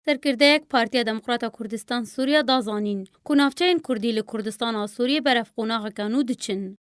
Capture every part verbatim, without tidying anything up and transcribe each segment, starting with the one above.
Serkirdeyek Partiya Demokrata Kurdistan Sûriya da zanîn ku navçeyên Kurdî li Kurdistana Sûriyê berev qonaxeke nû diçin.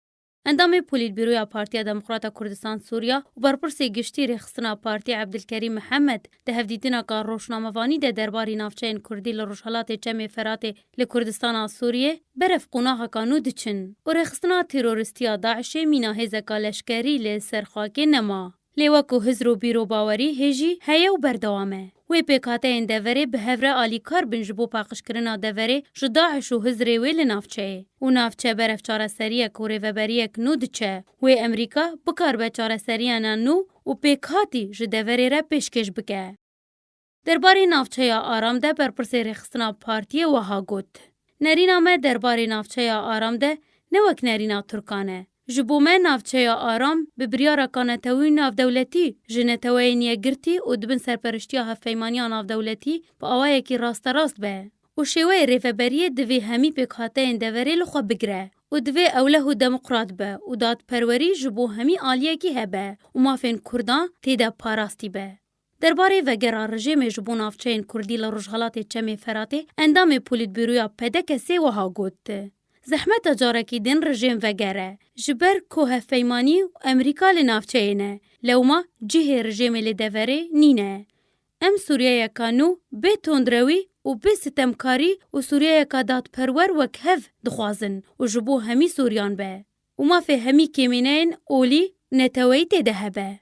Endamê Polîtbîroya Partiya Demokrata Kurdistan Sûriya û berpirsê giştî rêxistina partiyê Ebdilkerîm Mihemed di hevdîtineka rojnamevanî de derbarê navçeyên Kurdî li Rojhelatê Çemê Feratê li Kurdistana Sûriyê berev qonaxeka nû diçin û rêxistina terorîstî ya DAIŞê mîna hêzeka leşkerî li ser xakê nema. Lê wek ku hizr û bîrobawerî hê jî heye û berdewam e. Wê pêkhateyên deverê bi hev re alîkar bin ji bo paqijkirina deverê ji DAIŞ û hizrê wê li navçeyê. Û navçe berev çareseriyek û rêveberiyek nû diçe. Wê Amerîka bikaribe çareseriyana nû û pêkhatî ji deverê re pêşkêş bike. Derbarê navçeya Aram de berpirsê rêxistina partiyê wiha got, Nerîna me derbarê navçeya Aram de ne wek nerîna Tirkan e. Ji bo me navçeya Aram bi biryareka netewî û navdewletî ji Neteweyên Yekgirtî û di bin serperiştiya Hevpeymaniya Navdewletî bi awayekî rasterast be û şêweyê rêveberiyê divê hemî pêkhateyên deverê li xwe bigire û divê ewleh û demokrat be û dadperwerî ji bo hemî aliyekî hebe û mafên Kurdan tê de parastî be. Derbarê vegera rejêmê ji bo navçeyên Kurdî li Rojhelatê Çemê Feratê endamê Polîtbîroya P D K S'ê wiha got, Zehmet e carekî din rejêm vegere, ji ber ku hevpeymanî û Amerîka li navçeyê ne, lewma cihê rejêmê li deverê nîne. Em Sûriyeyeka nû bê tundrewî û bê sitemkarî û Sûriyeyeka dadperwer wek hev dixwazin û ji bo hemî Sûriyan be û mafê hemî kêmîneyên olî neteweyî tê de hebe.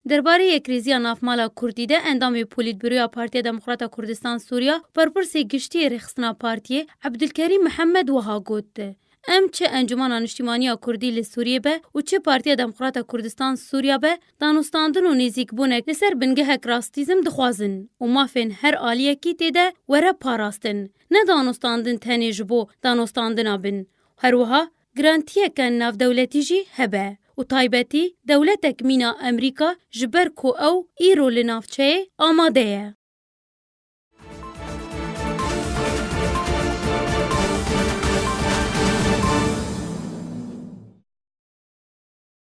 Derbarê yekrêziya navmala Kurdî de endamê Polîtbîroya Partiya Demokrata Kurdistan Sûriya, berpirsê giştî yê rêxistina partiyê Ebdulkerîm Mihemed wiha got, Em çi Encûmena Niştîmaniya Kurdî li Sûriyê be û çi Partiya Demokrata Kurdistan Sûriya be, danûstandin û nêzîkbûnek li ser bingehek rastîzm dixwazin û mafên her aliyekî tê de were parastin. Ne danûstandin tenê ji bo danûstandina bin. Her wiha girantiyeke navdewletî jî hebe û taybetî dewletek mîna Amerîka ji ber ku ew îro li navçeyê amade ye.